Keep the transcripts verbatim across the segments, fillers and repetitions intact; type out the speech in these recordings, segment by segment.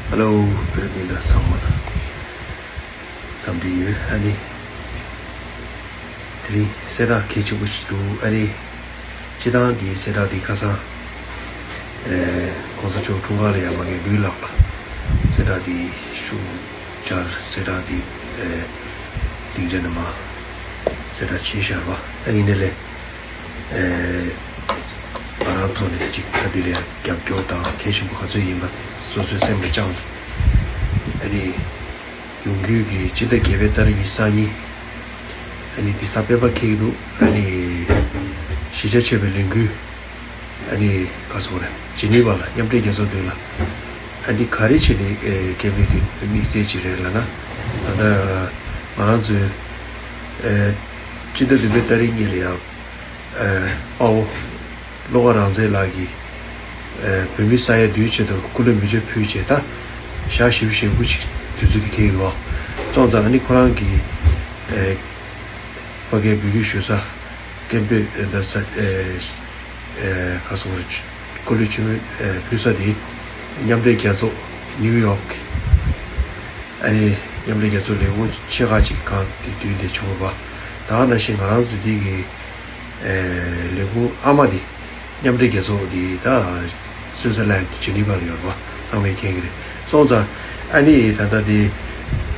ཧེ་ལོ། བོད་རིགས་སྤུན་ཟླ་ཚང་མ་འཚམས་འདྲི་ཡོད། ཨ་ནི་དེ་རིང་གསལ་བསྒྲགས་གལ་ཆེན་པོ་ཞིག་འདུག་ཨ་ནི་སྤྱི་བཏང་འདིའི་གསལ་བསྒྲགས་འདི་ཁ་སང་ཨེ་༸གོང་ས་མཆོག་འཁྲུངས་སྐར་ལ་ཡར་མ་གི་འབུལ་ལགས་ལ་གསལ་བསྒྲགས་འདི་ཞུ་སྦྱར། གསལ་བསྒྲགས་འདི་ཨེ་སྡིངས་ཆ་ནས་མར་གསལ་བསྒྲགས་བྱས་བཞག་པ། ད་ཡིན་ནའི་ལས་ཨེ་ང་རང་ཐོག་ནས་ཅིག་ད་འདི་ལ་ཡང་རྒྱབ་སྐྱོར་དང་གལ་ཆེན་པོ་ག་ཚོད་ཡིན་པ་དེ་སོ་སོའི་སེམས་ལ་བཅངས་ནས། ཨ་ནི་ཡོང་རྒྱུའི་གི་སྤྱི་ཟླ་བརྒྱད་པའི་ཏ་རིག་ཉི་ཤུ་རྩ་གཉིས། ཨ་ནི་འདི་གཟའ་སྤེན་པ་འཁེལ་གྱི་འདུག་ཨ་ནི་གཞིས་ཆགས་ཆེན་པོའི་ལས་འགུལ། ཨ་ནི་ག་སོང་རེད། ཇི་ནི་ཝ་ལ་མཉམ་འབྲེལ་རྒྱལ་ཚོགས་མདུན་ལ། ཨ་འདི་ག་རེ་བྱས་ནས་ཨེ་སྐད་འབོད་དེ་དམིགས་བསལ་ཅིག་རེད་ལབ་ན། ད་ལྟ་ང་རང་ཚོའི་ཨེ་སྤྱི་ཟླ་བདུན་པའི་ཏ་རིག་གཉིས་ལ་ཡང་ཨེ་དཔའ་བོ་བློ་དགའ་རང་བཙན་ལགས་ཀྱིས་ཨེ་བོད་མི་ས་ཡ་བདུན་ཆེད་དུ་སྐུ་ལུས་མེ་མཆོད་ཕུལ་བྱས། ད་ཞག་བཞི་བཅུ་ཞེ་དགུ་ཅིག་དུས་ཚོད་དེ་འཁེལ་ཡོད། སོང་ཙང་ཨ་ནི་ཁོ་རང་གིས་ཨེ་ཕ་གིར་འབོད་སྐུལ་ཞུ་ས་སྐད་འབོད་ཨེ་ད་ས་ཨེ་ཨེ་ག་སོང་རེད། སྐུ་ལུས་མཆོད་མེ་ཨེ་ཕུལ་ས་དེ་མཉམ་འབྲེལ་རྒྱལ་ཚོགས་ནིའུ་ཡོག་ཨ་ནི་མཉམ་འབྲེལ་རྒྱལ་ཚོགས་ལས་ཁུངས་ཆེ་ཁག་ཅིག་གི་སྒང་དེ་མདུན་དེ་བྱུང་བ། ད་ག་ནང་བཞིན་ང་རང་ཚོ་འདི་གི་ཨེ་ལས་ཁུངས་ཨ་མ་དེ་མཉམ་འབྲེལ་རྒྱལ་ཚོགས་དེ་ད་སུའི་ཙར་ལན་ཇི་ནི་ཝ་ལ་ཡོད་པ་ཚང་མས་མཁྱེན་གྱི་རེད། སོང་ཙང་ཨ་ནི་ད་ལྟ་དེ་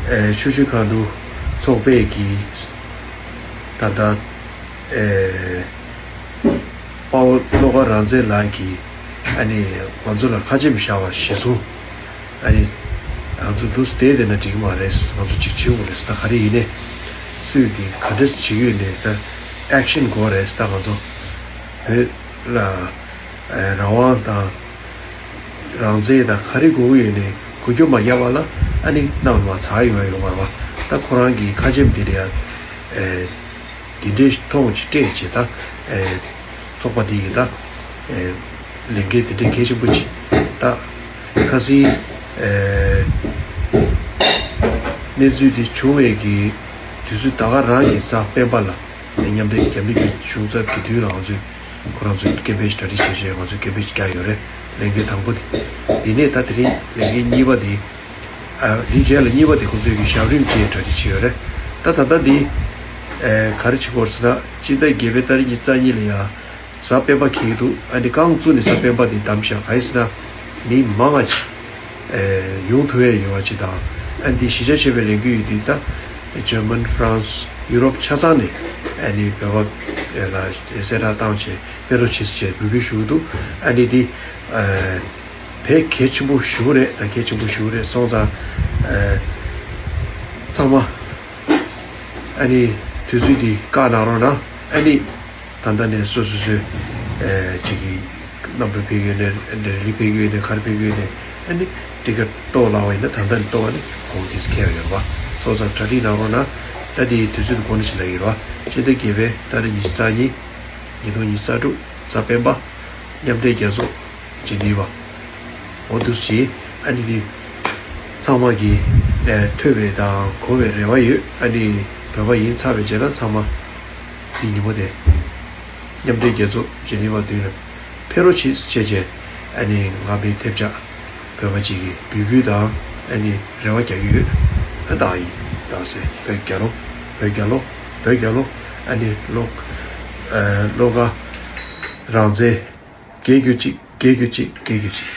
ཨེ་ཆུ་བཞི་སྒང་དྲུག་ཚོགས་པས་ཀྱི་ད་ལྟ་ཨེ་དཔའ་བོ་བློ་དགའ་རང་བཙན་ལགས་ཀྱིས་ཨ་ནི་ང་ཚོ་ལ་ཁ་ཆེམས་བཞག་པ་གཞིར་བཟུང་། ཨ་ནི་ང་ཚོ་འདུག་སེ་བསྡད་བསྡད་ན་འགྲིག་གི་མ་རེད། ང་ཚོ་ཅིག་བྱེད་དགོས་རེད། ད་ག་རེ་ཡིན་ནའི་སུས་ཀྱིས་ག་འདྲས་བྱེད་ཀྱི་ཡོད་ནའི་ད་ཨེག་ཤན་དགོས་རེད། ད་ང་ཚོ་བོད་ལ་ཨ་རང་དབང་དང་རང་བཙན་དང་ག་རེ་དགོས་ཀྱི་ཡོད་ནའི་གོ་རྒྱུ་མ་ཡལ་བ་ལ་ཨ་ནི་གནང་མ་ཚར་ཡོང་ཡ་ཡོད་མ་རེད་པ། ད་ཁོ་རང་གིས་ཁ་ཆེམས་འདི་ལ་ཡང་ཨེ་འདི་འདྲའི་ཐོང་ཅིག་སྤྲད་བྱས། ད་ཨེ་ཚོགས་པ་འདི་གིས་ད་ཨེ་ལས་འགན་དེ་འདྲའི་གལ་ཆེན་པོ་ཅིག་ད་ཁ་སང་ཨེ་གནས་ཚུལ་འདི་བྱུང་བའི་གི་དུས་ཚོད་ད་ག་རང་གི་གཟའ་སྤེན་པ་ལ་མཉམ་འབྲེལ་རྒྱ་མི་གི་གཞུང་ཚབ་ཀྱི་མདུན་ལ་ང་ཚོས་ཁོ་རང་ཚོས་སྐད་འབོད་ཞིག་གྲ་སྒྲིག་བྱས་བྱས་ང་ཚོས་སྐད་འབོད་ཞིག་བརྒྱབ་ཡོད་རེད། ལས་འགན་དང་པོ་དེ། དེ་ནས་ད་དེ་རིང་ལས་འགན་གཉིས་པ་དེ། ཨ་དེའི་རྗེས་ལ་གཉིས་པ་དེ་ཁོ་ཚོས་ཀྱི་ཞབས་རིམ་བཅས་གྲ་སྒྲིག་བྱས་ཡོད་རེད། ད་ད་ལྟ་འདི་ཨེ་ག་རེ་བྱེད་དགོས་ཟེར་ན། སྤྱི་ཟླ་བརྒྱད་པའི་ཏ་རིག་ཉི་ཤུ་རྩ་གཉིས་ལ་ཡང་གཟའ་སྤེན་པ་འཁེལ་གྱི་འདུག་ཨ་ནི་རྐང་བཙུགས་ནས་གཟའ་སྤེན་པ་འདི་བདམས་བཞག་ག་རེ་ཟེར་ན། མི་མང་ང་ཅིག་ཨེ་ཡོང་ཐུབ་ཡས་ཡོད་པ་ཅིག་དང་། ཨ་འདི་གཞིས་ཆགས་ཆེན་པོའི་ལས་འགུལ་ཡོད་དུས་ད་ཇར་མན། ཧྥ་རན་སི། ཡུ་རོབ་ཆ་ཚང་ནས་ཨ་ནི་བོད་པ་ལ་གསལ་བསྒྲགས་བཏང་བྱས་དཔེ་རོགས་བྱེད་ཟེར་བྱས་འབོད་སྐུལ་ཞུ་གི་འདུག་ཨ་ནི་འདི་ཨེ་དཔེ་གལ་ཆེན་པོ་ཞེ་པོ་རེད། ད་གལ་ཆེན་པོ་ཞེ་པོ་རེད། སོང་ཙང་ཨེ་ཚང་མ་ཨ་ནི་དུས་ཚོད་འདི་བཀག་གནང་རོགས་གནང་། ཨ་ནི་ད་ལྟ་ནས་སོ་སོ་སོའི་ཨེ་ཅིག་གི་རྣམ་པ་ཕེབས་ཡོད་ནས་རི་ལི་ཕེབས་ཡོད་ནས་ག་རེ་ཕེབས་ཡོད་ནས་ཨ་ནི་ཊི་ཀེ་ཊི་གཏོང་ལབ་པ་ཡིན་ན་ད་ལྟ་ནས་གཏོང་བ་ནི་གོང་དེ་ཁེལ་ཡོད་པ། སོང་ཙང་གྲ་སྒྲིག་གནང་རོགས་གནང་། ད་དེའི་དུས་ཚོད་འདི་གོང་ནས་ཞིག་ལབ་ཡོད་པ། སྤྱི་ཟླ་བརྒྱད་པའི་ཏ་རིག་ཉི་ཤུ་རྩ་གཉིས། ཉིས་སྟོང་ཉི་ཤུ་རྩ་དྲུག་གཟའ་སྤེན་པ། མཉམ་འབྲེལ་རྒྱལ་ཚོགས་ཇི་ནི་ཝ། འོ་འདུག་སེ་བྱས། ཨ་ནི་འདི་ཚང་མ་གིས་ཨེ་ཐོས་པའི་དང་གོ་བའི་རེ་བ་ཡོད། ཨ་ནི་བོད་པ་ཡིན་ཚར་བའི་རྗེས་ལ་ཚང་མ་འདི་ཉིན་མོ་དེ་མཉམ་འབྲེལ་རྒྱལ་ཚོགས་ཇི་ནི་ཝ་མདུན་ལ་ཕེབས་རོགས་བྱེད་ཅེས་བྱས། ཨ་ནི་ང་མི་ཐེབས་ཆག་བོད་པ་ཅིག་གིས་འབོད་སྐུལ་དང་ཨ་ནི་རེ་བ་རྒྱག་གི་ཡོད། ཨ་བདག་ཡིན་བདག་ཟེར། བོད་རྒྱལ་ལོ། བོད་རྒྱལ་ལོ། བོད་རྒྱལ་ལོ། ཨ་ནི་བློ་ཨ་བློ་དགའ་རང་བཙན་རྒྱལ་གྱུར་ཅིག་རྒྱལ་གྱུར་ཅིག་རྒྱལ་གྱུར་ཅིག